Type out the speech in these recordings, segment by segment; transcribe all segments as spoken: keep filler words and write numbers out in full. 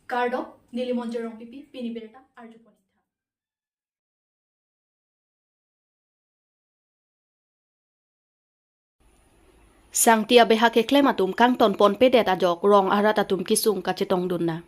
Kardom, neli Monjir Rongpipi, pini birta arjupon ik tha. Sangti abeha keklem atum kangton ponpedet ajok rong arat atum kesung kachetongdun nang.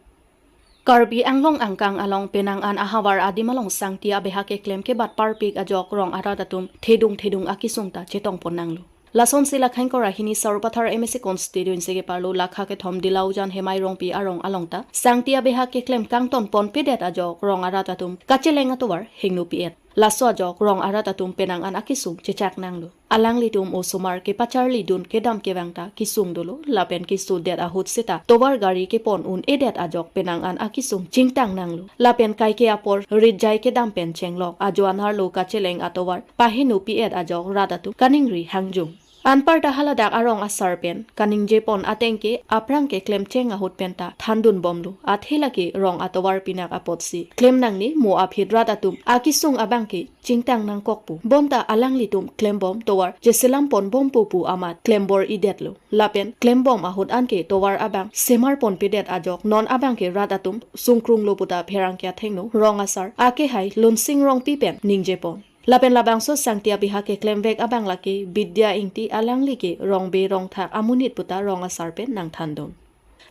Karbi Anglong angkang along penang an ahavar adim along sangti abeha keklem kebat parpik ajok rong arat atum thedung thedung akesung ta chetongpon nanglo. Lasonsi la Khengkor ahini Sarupathar M A C constituency keparlo lakha kethom Dilaujan Hemai Rongpi arong along ta sangti abeha keklem kangton ponpedet ajok rong arat atum kacheleng atovar hingno pi-et. Laso ajok rong arat atum penang an akesung chechak nanglo. Alanglitum osomar kepacharlidun kedam kevang ta kesung dolo, lapen kesodet ahut seta tovar gari kepon un-edet ajok penang an akesung chingtang nanglo. Lapen kaike apor ritjai kedam pen chenglok ajoan arlo kacheleng atovar pahingno pi-et ajok rat atum kaningri hangjung. Anparta haladak arong asar pen kaningjepon ateng ke aphrang keklemcheng ahut penta thandunbomlo. Athe lake rong atovar pinak apotsi klem nangne mo aphi rat atum akesung abang ke chingtang nangkok pu. Bonta alanglitum klembom tovar cheselam ponbompo pu amat klembor-idetlo. Lapen klembom ahut anke tovar abang semar ponpedet ajok non abang ke rat atum sungkrunglo puta pherangke athengno rong asar akehai Lunsing Rongpi pen ningjepon. Lapen labangso sangti abeha keklemvek abang lake Bidya Ingti, alangli ke rongbe rongthak amonit puta rong asar pen nangthandun.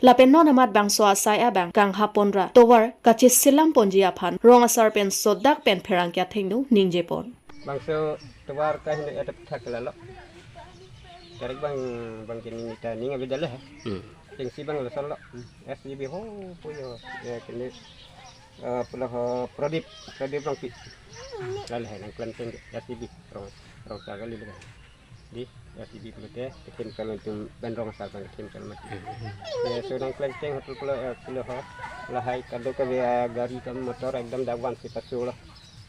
Lapen non amat bangso asai abang kanghapon ra tovar kacheselam ponji aphan rong asar pen sodak pen pherangke athengno ningjepon. Bangso tovar kahingno-et aphuthak ke lalo. Direct bang, bang ke neli ta ning avedetlo he. Hmm. Chengsi bang lason lo. S G B ho puyo. Ya kene, eh, pulo ho Pradip, Pradip Rongpi. Lalo he nangklemcheng S G B rong, rong asar kali lo. Di S G B pulote, kethim kalo tum ben rong asar bang kethim kalo mati. Eh, so nangklemcheng hotel pulo, eh, pulo ho. Lahai kadokave, eh, gari kam motor ekdom dak vansi pasu lo.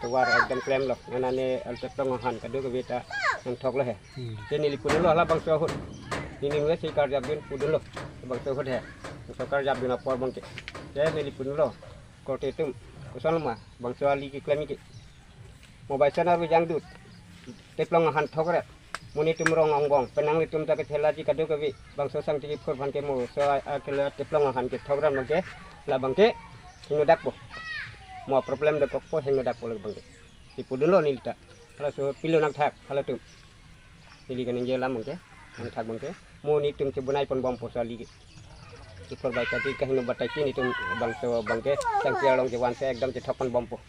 Tovar ekdom klemlo. Nana ne alte plong ahan kadokave ta nangthoklo he. Hmm. Te neli punlo labangso ahut. Neli ningve si karjapdun pudunlo. Bangso ahut he. Bangso karjapdun apor bang ke. Te neli punlo. Korte atum. Koson ma. Bangso ali keklem ke. Mobile sana ru jangdut. Teplong ahan thokre. Monit atum rong angbong. Penang atum ta kethela ji kadokave. Bangso sangti kephur aphan ke mo. So a, a kela teplong ahan kethokre bang ke. Labang ke. Hingno dakpo. Mo problem dokokpo hingno dakpo labang ke. Si pudunlo neli ta. Halaso pilo nangthak halatum. Neli kaningje alam bang ke, nangthak bang ke. Mo netum chebonai ponbompo so ali ke. Ipor bai kati kahingno batai ke netum bangso bang ke, sangti along kevan si ekdom chethok ponbompo.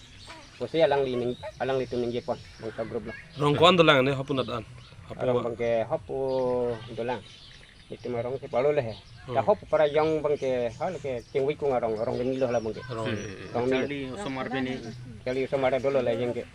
Pusi alangli ning, alanglitum ningjepon, bangso group lo. Rong ko-an dolang ne, hapu nat an? Hapu. Rong bang ke hapu dolang. Netum arong si palo le he. Hmm. Ta hapu para jong bang ke, hal ke chingwi kung arong, rong ke nilo hala bang ke. Rong. Hmm. Rong nilo. Charli osomar pini. Charli osomar dolo le jeng ke.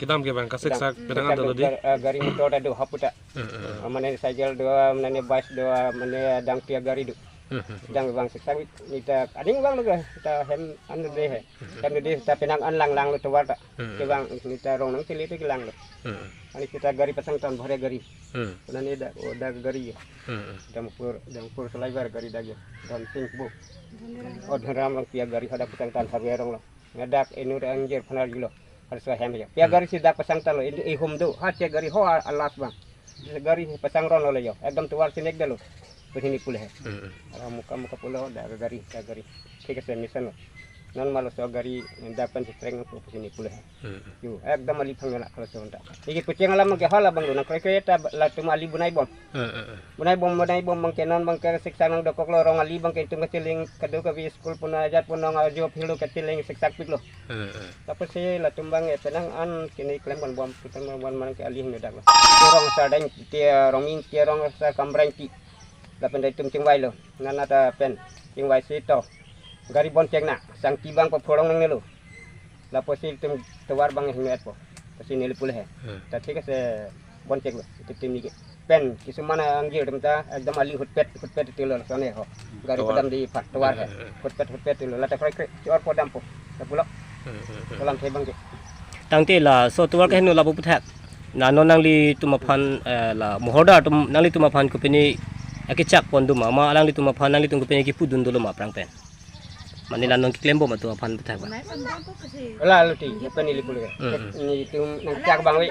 Kedam ke bang, kasiksak, kedam, penang kesiksak dolo di. Gar-, eh, gari motor ta do hapu ta. Eh, eh, eh. Mane cycle do, mane bus do, mane dang pia gari do. Eh, eh, eh. Dang bang siksak neta aning bang lo ga, ta hem an do he. Hem do ta penang an langlang lo tovar ta. Eh, eh. Ke bang neta rong nangchele te kelang lo. Eh, eh. Ani kita gari pasang tan bhare gari. Eh. Nane da, o da gari ya. Eh, eh. Dampur, dampur saliver gari da ya. Dam sing bu. O Dhanram rong pia gari hadak pasang tan harve rong lo. Ngadak inut angjir phanar jilo. Harso hem yo. Pia, hmm, gari si dak pasang talo. Ini ihum do. Ha che gari ho a-, alas bang. Gari pasang ron lo yo. Ekdom tovar sinek dalo. Pusini pule he. Hmm. Ara muka muka pulo da gari, da gari. Thik ase mission lo. Non malo so gari da pen streng pusini pule he. Hmm. Yo, ekdom ali phang la kalau so ta. Iki kuching alam ke hala bang do nang kre kre ta latum ali bonai bom. Eh, eh, eh. Bonai bom, bonai bom bang ke non bang ke siksak nangdokok lo rong ali bang ke itum kacheleng kadokave school pun ajat pun nong ajo philo kacheleng siksak pik lo. Eh, eh. Tapi si latum bang e penang an kini klem bom bom putar bom bom man ke ali hingno dak lo. Rong asar dang ti rong in ti rong asar kambrang ti. Lapen da itum chingvai lo. Nana ta pen chingvai si to. Gari bon chek na sangti bang paphorong nangne lo. Lapusi itum tovar bang hingno-etpo. Pusi neli pule he. Hmm. Ta thik ase bon chek lo. Itum tim ni ke. Pen kisuman angjir atum ta ekdom ali hutpet hutpet itu lo sone ho. Gari tovar. Padam di pat tovar he. Hmm, hmm, hmm. Hutpet hutpet itu lo. Lata kre kre chor podampo. Ta pulo. Hmm, hmm, hmm. Kolam the bang ke. Tangte laso tovar kahingno lapu puthak. Na non nanglitum aphan, eh, la mohorda atum nanglitum aphan kopine akechak pon doma ma alanglitum aphan nanglitum kopine kipudun dolo ma aphrang pen. Mane la non keklem bom atum aphan puthak ba. Ola lo ti, apa neli pule. Hmm, hmm. Netum nangchak bang ave.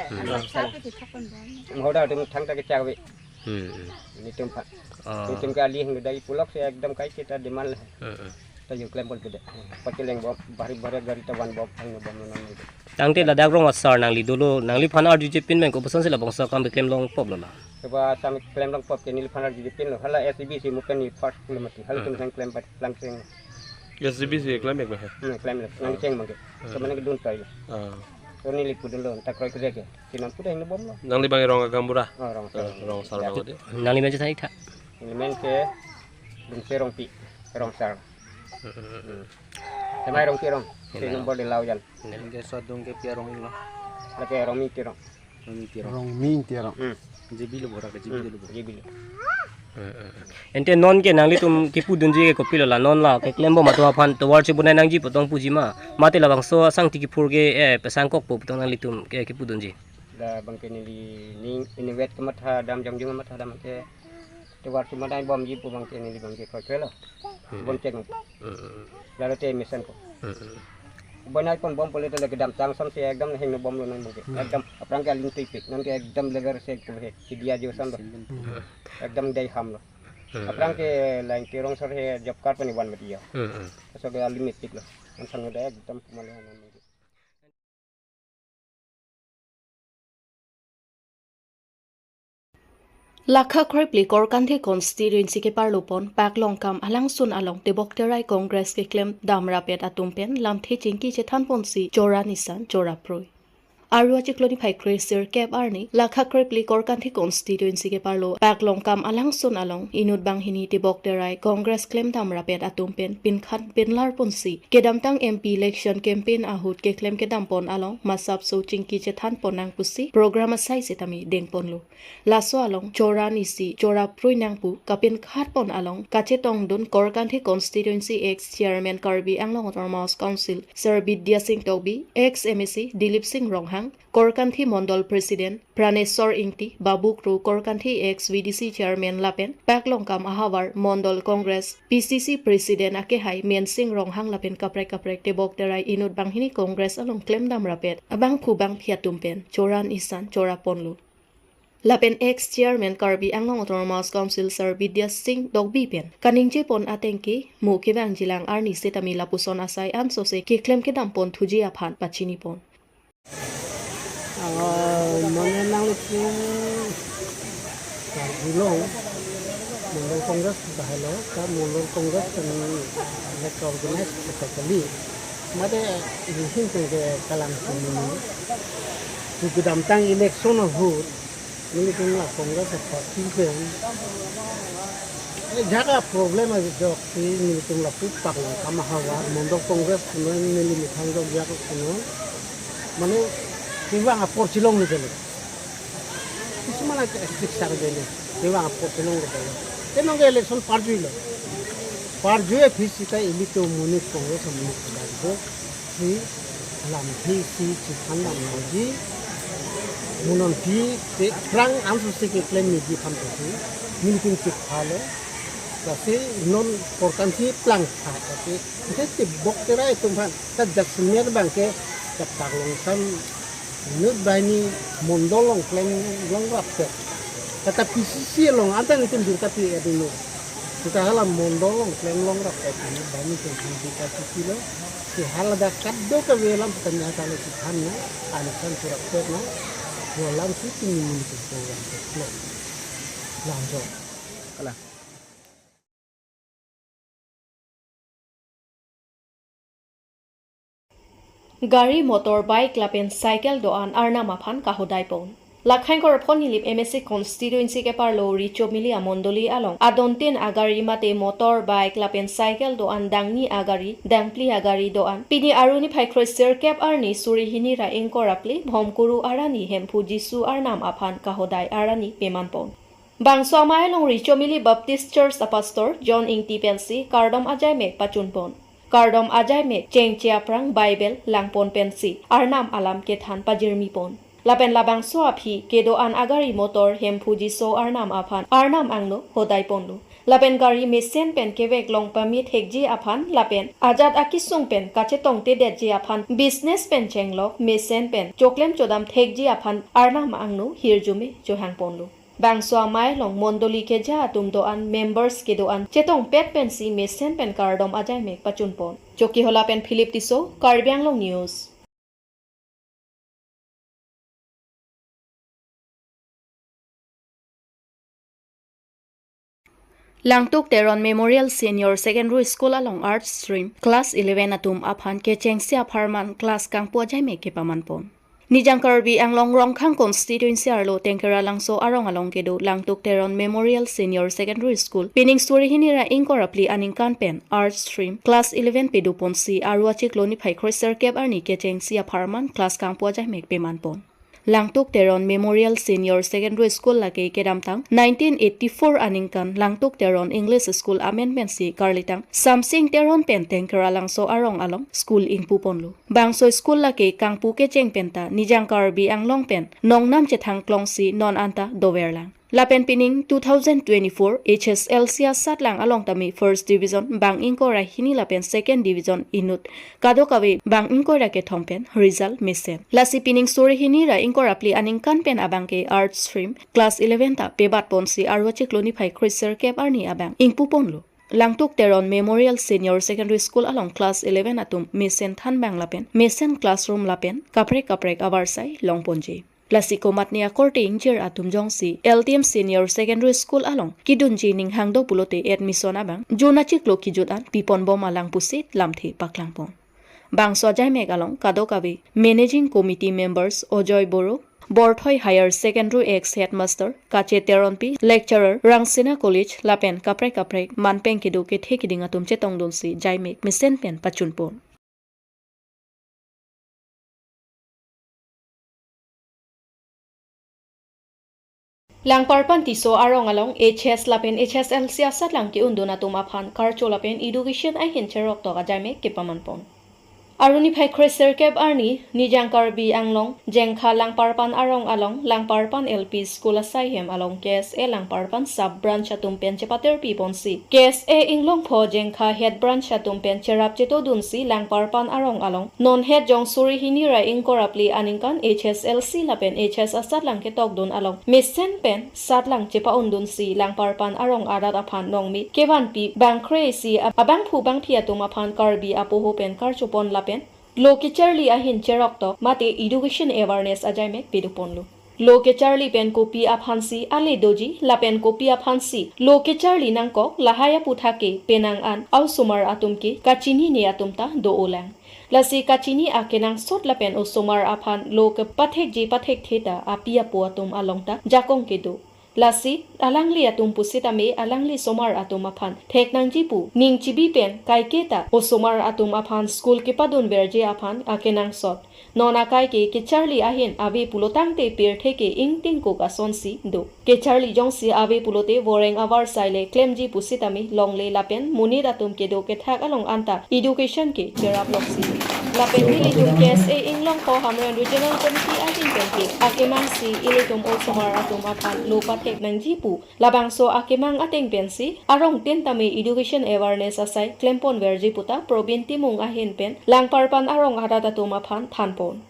Hmm. Mohorda atum thangta kechak ave. Hmm, hmm. Netum pha. Oh. Netum ke ali hingno dai pulok si ekdom kai kita demand le. Hmm, hmm. Tayo klem bol gede. Pakeleng bom, bari bari gari ta van bom, ang bom non non. Tangte ladak rong asar nangli dolo, nangliphan arjuje pin bang kopuson si labangso akam keklem longpop lo la. Keba sam klem longpop ke neliphan arjuje pin lo. Hala S D B C mupen ni first kilometer. Hala Hmm. tum sang klem pat lang seng. S D B C klem bek bek. Hmm, klem lek. Nang Ah. cheng mangke. Hmm. Kemana kedun tai. Ah. Koni lipu dun lo, tak roi kede ke. Sinan pudah ini bom lo. Nangli bang rong agam bura. Oh, rong sar. Eh, rong sar Ya. bang odi. Nangli men je tha ik tha. Neli men ke Bungse Rongpi, Rongsar. Hmm. Semai Rongpi Rong. Si Iya. nomor de Laujan. Iya. Ke sodung ke pia rong ilo. Lake Rongmi Tirong. Rongmi Tirong. Rongmi Tirong. Hmm. J B lo bora ke J B Hmm. lo bo. J B lo. Hmm, hmm, hmm. Ente non ke nanglitum kipudunji ke kopilo la, non la keklem bom atum aphan tovar chebonai nangji pu tong puji ma. Mate labangso asangti kiphur ke, eh, pesangkok pu pu tong nanglitum ke kipudunji. La bangke neli ning ini wet kematha dam jongjung kematha dam ke. Tovar chebonai bomji pu bangke neli bangke koi koi lo. Hmm. Bom chek. Hmm. Lalo te mesen ko. Hmm. Bonai pon bom pole te lagi dam tang sam se ekdom heng bom lo nang bangke. Hmm. Ekdom aphrang ke aling tipik nang ke ekdom lever se ko he. Sidia jo sam lo. Hmm. Ekdom dei ham lo. Hmm. Aphrang ke lain ke Rongsar he job card pani wan mati ya. Hmm. So ke aling tipik lo. Nang sang udah ekdom kumale nang bangke. Lakha krephli Korkanthi constituency keparlo pon Paklongkam alangsun along tebok terai Congress keklem damrapet atum pen lamthe chingki chethan ponsi chora nisan chora proi. Aru achiklo niphai kre sirkep arni Lakha krephli Korkanthi constituency keparlo Paklongkam alangsun along inut banghini tebok terai Congress klem damrapet atum pen pinkhat pinlar ponsi kedamtang M P election campaign ahut keklem kedam pon along masapso chingki chethan pon nang pusi program asai setame deng ponlo. Laso along chora nisi chora proi nang pu kapinkhat pon along kachetongdun Korkanthi constituency ex chairman Karbi Anglong Autonomous Council Sir Bidya Sing Tokbi, ex M A C Dilip Sing Ronghang, Korkanthi Mondol President Praneswar Ingti, Babu Kro, Korkanthi ex V D C Chairman lapen Paklongkam ahavar Mondol Congress P C C President akehai Mensing Ronghang lapen kaprek kaprek tebok terai inut banghini Congress along klem damrapet abangphu bangphi atum pen chora nisan chora ponlo. Lapen ex chairman Karbi Anglong Autonomous Council Sir Bidya Sing Tokbi pen kaningje pon ateng ke mo kevangjilang arni setame lapuson asai ansose keklem kedam pon thuji aphan pachini pon. Ah, mane nanglitum Karbi Anglong Mondol Congress ta helo, ta Mondol Congress kan lek organize secretary. Mate ihin tengke kalang kumuni. Kedamtang election ahut nelitum la Congress party pen. Eh, jaga problem ajoksi nelitum lapu Paklongkam ahavar Mondol Congress kuno neli methang jok jak kuno. Mane kevang apor chelongle jale. Kisumana ke etik sar jale. Kevang apor chelongle jale. Tenong ke election parjuilo. Parjui aphi sita ilitum monit Congress monit kadai do. Si lamthe si chethan dam nangji. Mo non aphi te prang ansose keklem nangji aphan pusi nelitum chephalo. Lasi non Korkanthi plangtha lasi ante tebok terai atum aphan ta jasemet abangke ta Paklongkam inut banghini Mondol along klem longrapet. Kata P C C along anta nelitum birta pi adino. Kita hala Mondol along klem longrapet inut banghini atum aphan birta pilo. Si hala dak kadokave alam kita nya kali chethan na, anisan surat na, alam si pini nelitum program keklem. Langsung. Kalang. Gari, motor, bike lapen cycle do-an arnam aphan kahodai pon. Lakhain korphon Nilip M A C constituency keparlo Richomili amondoli along adontin agari mate motor, bike lapen cycle do-an dangni agari, dangphli agari do-an pini Aru niphai kre sirkep arni suri hini ra ingkoi ra phli Bhomkuru arani Hemphu Jisu arnam aphan kahodai arani peman pon. Bangso amei along Richomili Baptist Church apastor John Ingti pensi kardom ajaimek pachun pon. Kardom ajaimek chengche aphrang Bible langpon pensi arnam alam kethan pajirmi pon. Lapen labangso aphi kedo-an agari motor Hemphu Jisu arnam aphan arnam angno hodai ponlo. Lapen gari mesen pen kevek long pame thekji aphan lapen ajat akesung pen kachetongtedetji aphan business pen chenglok mesen pen choklem chodam thekji aphan arnam angno hirjume chohang ponlo. Bangso amei along mondoli keja atum do-an, members kedo-an chetongpet pensi mesen pen kardom ajaimek pachunpon. Chokihola pen Philip Tisso, Karbi Anglong News. Langtuk Teron Memorial Senior Secondary School along Arts Stream Class eleven atum aphan kechengsi apharman class kangpu ajaimek kepamanpon. Nijang Karbi Anglong Rongkhang Constituency arlo Tengkera Langso arong along kedo Langtuk Teron Memorial Senior Secondary School pining suri hini ra ingkoi ra phli aningkan pen Arts Stream Class eleven pedoponsi Aru achiklo niphai kre-sirkep arni kechengsi apharman class kangpu ajaimek pemanpon. Langtuk Teron Memorial Senior Secondary School lake kedamtang nineteen eighty-four aningkan Langtuk Teron English School amen pensi karlitang Samsing Teron pen Tengkera Langso arong along school ingpuponlo. Bangso school lake kangpu kecheng penta Nijang Karbi Anglong pen nongnam chethang klongsi non anta doverlang. Lapen pining two thousand twenty-four H S L C asatlang along tame first division bang ingkoi ra hini lapen second division inut kadokave bang ingkoi ra kethom pen result mesen. Lasi pining suri hini ra ingkoi ra phli aningkan pen abangke Arts Stream Class eleven ta pebatponsi Aru achiklo niphai kre-sirkep arni abang ingpuponlo. Langtuk Teron Memorial Senior Secondary School along Class eleven atum mesen thanbang lapen mesen classroom lapen kaprek kaprek avarsai longponji. Lasi komatne akorte ingjir atum jongsi L T M Senior Secondary School along kedunji ninghang do pulote admission abang June achiklo kejut an piponbom alang pusi lamthe paklangpon. Bangso ajaimek along kadokave Managing Committee members Ojoy Boro, Borthoi Higher Secondary ex Headmaster Kache Teronpi, Lecturer Rangsina College lapen kaprek kaprek manpeng kedo kethe keding atum chetongdunsi jaimek mesen pen pachunpon. Langparpan Tisso arong along H S lapen H S L C asatlang ke-undun atum aphan karcho lapen education ahin cheroktok ajaimek kepamanpon. Aru niphai kre-sirkep arni Nijang Karbi Anglong Jengkha Langparpan arong along Langparpan L P School asaihem along K S A Langparpan Sub Branch atum pen chepaterpiponsi K S A Inglongpho Jengkha Head Branch atum pen cherap chetodunsi Langparpan arong along non het jong suri hini ra ingkoi ra phli aningkan H S L C lapen H S asatlang ketokdun along mesen pen satlang chepa-undunsi Langparpan arong arat aphan nongmi kevanpi bangkre-isi ab-, abangphu bangphi atum aphan Karbi apoho pen karchopon lapen lo kecharli ahin cheroktok mate education awareness ajaimek pedoponlo. Lo kecharli pen kopi aphansi ale doji lapen kopi aphansi lo kecharli nangkok lahai aphuthak ke penang an osomar atum ke kachinine atum ta do-olang. Lasi kachini akenangsot lapen osomar aphan lo kepathekji pathekthe ta api apo atum along ta jakong kedo. Lasi alangli atum pusitame alangli somar atum aphan theknangji pu ning chibi pen kaiketa osomar atum aphan school kepadunverji aphan akenangsot. Non akai ke kecharli ahin ave pulotangte pirthe ke ingtingkuk asonsi do. Kecharli jongsi ave pulote voreng avarsai le klemji pusitame longle lapen monit atum kedo kethak along anta education ke cheraploksi. Lapen ilitum K S A Inglongpho Hamren Regional Committee ahin pen ke akemangsi ilitum osomar atum aphan lo patheknangji pu labangso akemang ateng pensi arong tin tame education awareness asai klemponverji puta Probin Timung ahin pen Langparpan arong arat atum aphan thanpon.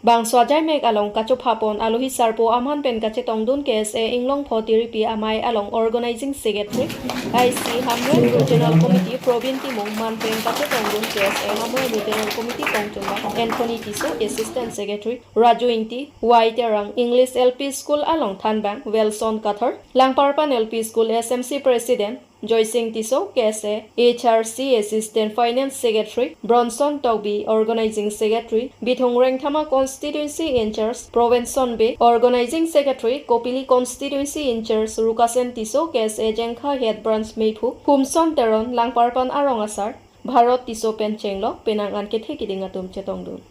Bangso ajaimek along kachophapon alohi sarpo aman pen kachetongdun K S A Inglongpho Tiripi Amei along Organizing Secretary I C Hamren Regional Committee Probin Timung, man pen kachetongdun K S A Hamren Regional Committee kongchunbang Anthony Tisso, Assistant Secretary Raju Ingti, Y Terang, English L P School along thanbang Wilson Kathar, Langparpan L P School S M C President Joysing Tisso, K S A H R C Assistant Finance Secretary Bronson Tokbi, Organizing Secretary Bithung Rengthama Constituency in-charge Provenson Bey, Organizing Secretary Kopili Constituency in-charge Rukasen Tisso, K S A Jengkha Head Branch Meiphu Humson Teron, Langparpan arong asar Bharat Tisso pen chenglok penang an kethe keding atum chetongdun.